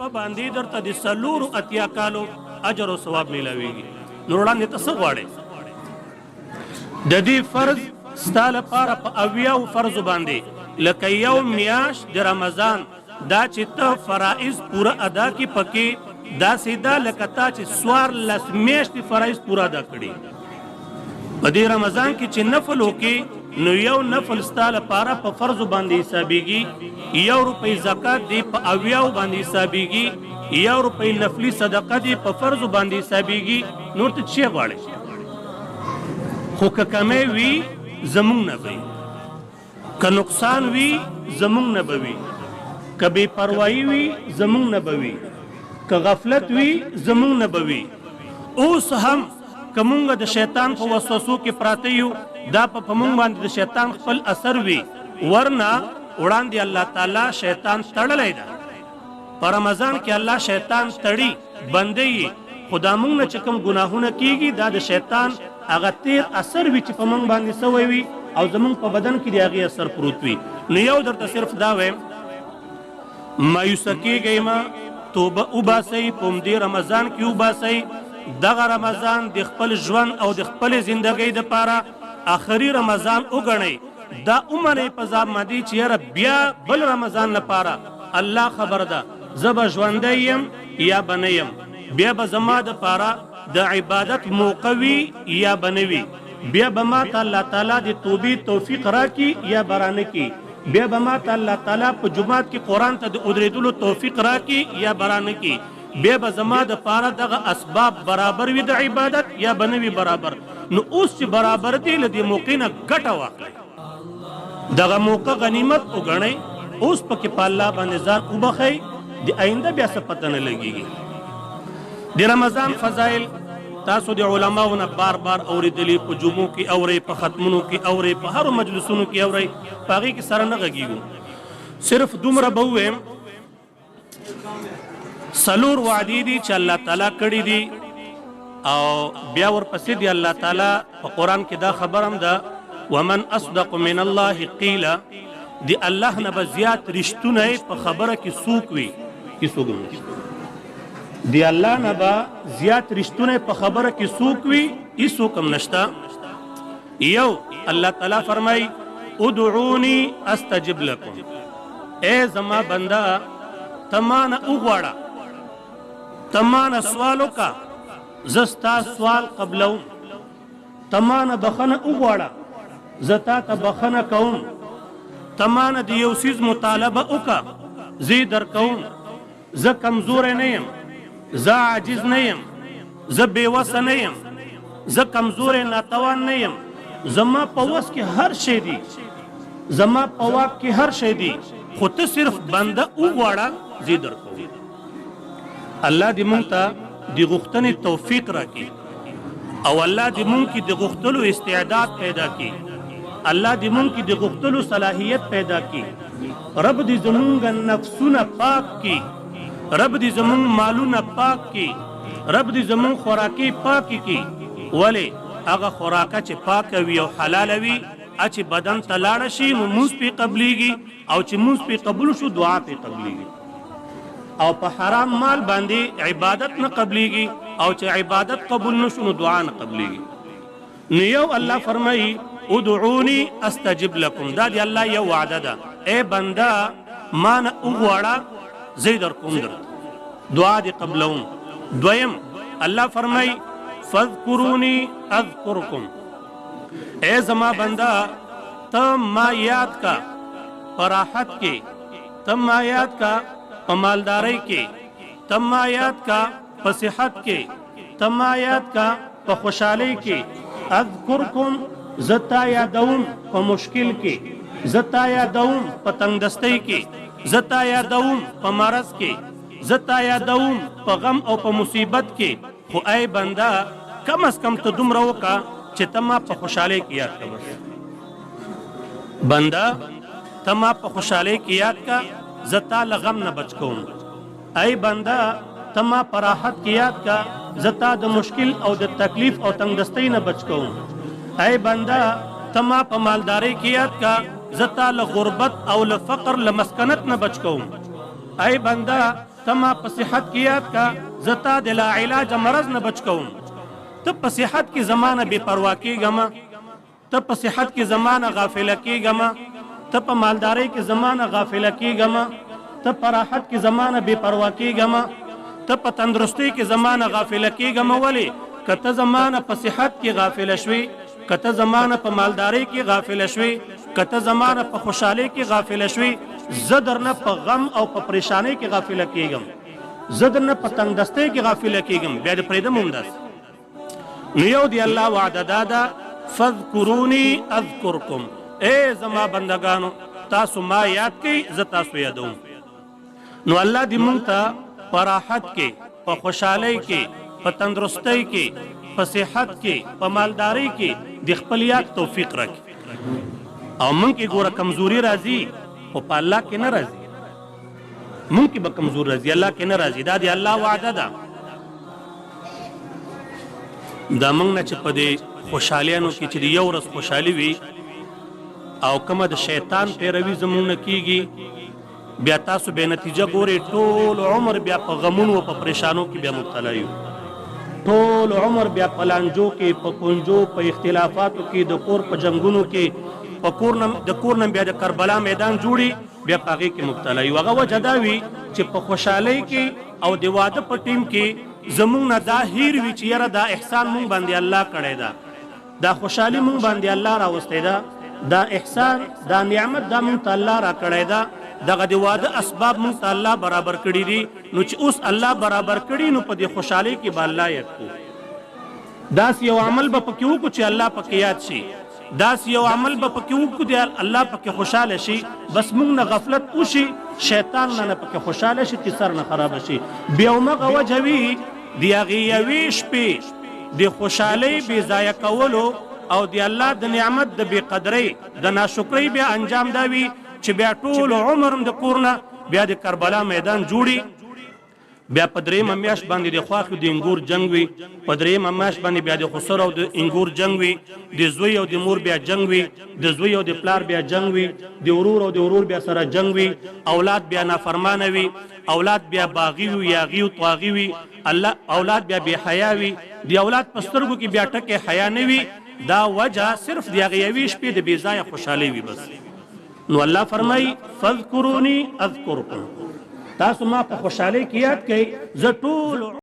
باندې درته د 84 کالو اجر او ثواب میلاویږي. نور وړاندې ته څه غواړې؟ د دې فرض ستا لپاره په 70 فرض باندې لکه یو میاشت د رمضان دا چې ته فرائض پوره ادا کی پکې داسې ده لکه تا چې 14 میاشتې فرائض پوره ادا کړي. په دې رمضان کې چې نفل وکې نو یو نفل ستا لپاره په فرض باندې حسابېږي، یو روپۍ زکات دی په 70 باندې حسابېږي، یو روپۍ نفلي صدقه دی په فرض باندې حسابېږي. نور ته څه غواړې؟ خو که کمی وي زمونږ نه به وي، که نقصان وي زمونږ نه به وي، که بې پروايي وي زمونږ نه به وي، که غفلت وي زمونږ نه به وي. اوس هم که مونږ د شیطان په وسوسو کې پراته یو، دا په مونږ باندې د شیطان خپل اثر وي، ورنه وړاندې الله تعالی شیطان تړلی ده. په رمضان کې الله شیطان تړي، بندي، خو دا مونږ نه چې کوم ګناهونه کیږي دا د شیطان هغه تیر اثر وي چې په مونږ باندې سوی وي او زمونږ په بدن کې د هغې اثر پروت وي. نو یو درته صرف دا وایم، مایوسه کیږئ مه، توبه وباسئ، په همدې رمضان کې وباسئ. دغه رمضان د خپل ژوند او د خپلې زندګۍ دپاره آخري رمضان وګڼئ. دا ومنئ په ځان باندې چې یاره بیا بل رمضان لپاره الله خبر ده زه به ژوندی یم یا به نه یم، بیا به زما دپاره د عبادت موقع وي یا به نه وي، بیا به ما ته الله تعالی د توبې توفیق راکړي یا به رانه کړي، بیا به ما ته الله تعالی په جومات کې قرآن ته د اودرېدلو توفیق راکړي یا به رانه کړي، بیا به زما د پاره دغه اسباب برابر وي د عبادت یا به نه وي برابر. نو اوس چې برابر دي له دې موقع نه ګټه واخلئ، دغه موقع غنیمت وګڼئ، اوس پکې په الله باندې ځان وبخښئ، د آینده بیا څه پته نه لګېږي. د رمضان فضایل تاسو د علماو نه بار بار اورېدلي، په جمعو کې اورئ، په ختمونو کې اورئ، په هرو مجلسونو کې اورئ، په هغې کې سره نه غږېږو. صرف دومره به ووایم، څلور وعدې دي چې الله تعالی کړې دي، او بیا ورپسې دی الله تعالی په قرآن کې دا خبر هم ده، ومن اصدق من الله قیلا، دی الله نه به زیات رښتونی په خبره کې څوک وي؟ هیڅوک هم نشته. دی الله نه به زیات رښتونی په خبره کې څوک وي؟ هیڅوک هم نشته. یو الله تعالی فرمای، ادعوني استجب لکم، ای زما بنده ته ما نه وغواړه، ته ما نه سوال وکړه، زه ستا سوال قبلوم، ته ما نه بخښنه وغواړه، زه تا ته بخښنه کوم، ته ما نه د یو څیز مطالبه وکړه، زه یې درکوم، زه کمزوری نه یم، زه عاجز نه یم، زه بې وسه نه یم، زه کمزوری ناتوان نه یم، زما په وس کې هر شی دی، زما په واک کې هر شی دی، خو ته صرف بنده وغواړه، زه یې درکوم. الله دې مونږ ته د غوښتنې توفیق راکړي، او الله دې مونږ کې د غوښتلو استعداد پیدا کړي، الله دې مونږ کې د غوښتلو صلاحیت پیدا کړي، رب دې زمونږ نفسونه پاک کړي، رب دې زمونږ مالونه پاک کړي، رب دې زمونږ خوراکې پاکې کړي. ولې هغه خوراکه چې پاکه وي او حلاله وي، چې بدن ته لاړه شي نو مونځ پرې قبلیږي، او چې مونځ پرې قبول شو دعا پرې قبلیږي. او په حرام مال باندې عبادت نه قبلیږي، او چې عبادت قبول نشو نو دعا نه قبلیږي. نو یو الله فرمایي، ادعوني استجب لکم، دا دی الله یو وعده ده، ای بنده ما نه وغواړه، زه یې درکوم، درته دعا دې قبلوم. دویم الله فرمایي، فاذکروني اذکرکم، ای زما بنده ته ما یاد کا په راحت کې، ته ما یاد کا په مالدارۍ کې، ته ما یاد کا په صحت کې، ته ما یاد کا په خوشحالۍ کې، اذکرکم زه تا یادوم په مشکل کې، زه تا یادوم په تنګدستۍ کې، زه تا یادوم په مرض کې، زه تا یادوم په غم او په مصیبت کې. خو ای بنده کم از کم ته دومره وکړه چې ته ما په خوشحالۍ کې یاد کړه، بس بنده ته ما په خوشحالۍ کې یاد کړه، زه تا له غم نه بچ کوم. ای بنده ته ما په راحت کې یاد کړه، زه تا د مشکل او د تکلیف او تنګدستۍ نه بچ کوم. ای بنده ته ما په مالدارۍ کې یاد کړه، زه تا له غربت او له فقر له مسکنت نه بچ کوم. ای بنده ته ما په صحت کې یاد کا، زه تا د لا علاجه مرض نه بچ کوم. ته په صحت کې زما نه بې پروا کېږه مه، ته په صحت کې زما نه غافله کېږه مه، ته په مالدارۍ کې زما نه غافله کېږه مه، ته په راحت کې زما نه بې پروا کېږه مه، ته په تندرستۍ کې زما نه غافله کېږه مه. ولې؟ که ته زما نه په صحت کې غافله شوې، که ته زما نه په مالدارۍ کې غافله شوې، که ته زما نه په خوشحالۍ کې غافله شوې، زه درنه په غم او په پریشانۍ کې غافله کېږم، زه درنه په تنګدستۍ کې غافله کېږم، بیا دې پرېږدم همداسې. نو یو دی الله وعده دا ده، فاذکروني اذکرکم، ای زما بندگانو تاسو ما یاد کړئ، زه تاسو یادوم. نو الله دې مونږ ته په راحت کې، په خوشحالۍ کې، په تندرستۍ کې، په صحت کې، په مالدارۍ کې د خپل یاد توفیق راکړي. او مونږ کې ګوره کمزوري راځي، خو په الله کې نه راځي. مونږ کې به کمزور راځي، الله کې نه راځي. دا دی الله وعده ده. دا مونږ نه چې په دې خوشحالیانو کې چې یو ورځ خوشحالي وي او کومه د شیطان پیروي زمونږ نه کیږي، بیا تاسو بې نتیجه ګورئ، ټول عمر بیا په غمونو او په پریشانو کې بیا مبتلا یو، ټول عمر بیا په لانجو کې، په کنجو، په اختلافاتو کې، د کور په جنګونو کې، په کور نه د کور نه بیا د کربلا میدان جوړي، بیا په هغې کې مبتلا یو. هغه وجه دا وي چې په خوشحالۍ کې او د واده په ټیم کې زمونږ نه دا هیر وي چې یاره دا احسان مونږ باندې الله کړی ده، دا خوشحالي مونږ باندې الله راوستی ده، دا احسان دا نعمت دا مونږ ته الله را کړی ده، دغه د واده اسباب مونږ ته الله برابر کړي دي. نو چې اوس الله برابر کړي، نو په دې خوشحالۍ کې به الله یاد کړو. داسې یو عمل به پکې وکړو چې الله پکې یاد شي، داسې یو عمل به پکې وکړو چې الله پکې خوشحاله شي. بس مونږ نه غفلت وشي، شیطان نه پکې خوشحاله شي چې سر نه خراب شي. بیا همغه وجه وي د هغې یوې شپې د خوشحالۍ بې ځایه کولو او د الله د نعمت د بې قدرۍ د ناشکرۍ بیا انجام دا وي چې بیا ټول عمر هم د کور نه بیا د کربلا میدان جوړي. بیا په درېیمه میاشت باندې د خواښې د انګور جنګ وي، په درېیمه میاشت باندې بیا د خسر او د انګور جنګ وي، د زوی او د مور بیا جنګ وي، د زوی او د پلار بیا جنګ وي، د ورور او د ورور بیا سره جنګ وي، اولاد بیا نافرمانه وي، اولاد بیا باغي وي، یاغي او طاغي وي، الله اولاد بیا بې حیا وي، د اولاد په سترګو کې بیا ټکی حیا نه وي. دا وجه صرف د هغې یوې شپې د بې ځایه خوشحالۍ وي بس. نو الله فرمایي فاذکروني اذکرکم، تاسو ما په خوشحالۍ کې یاد کړئ، زه ټول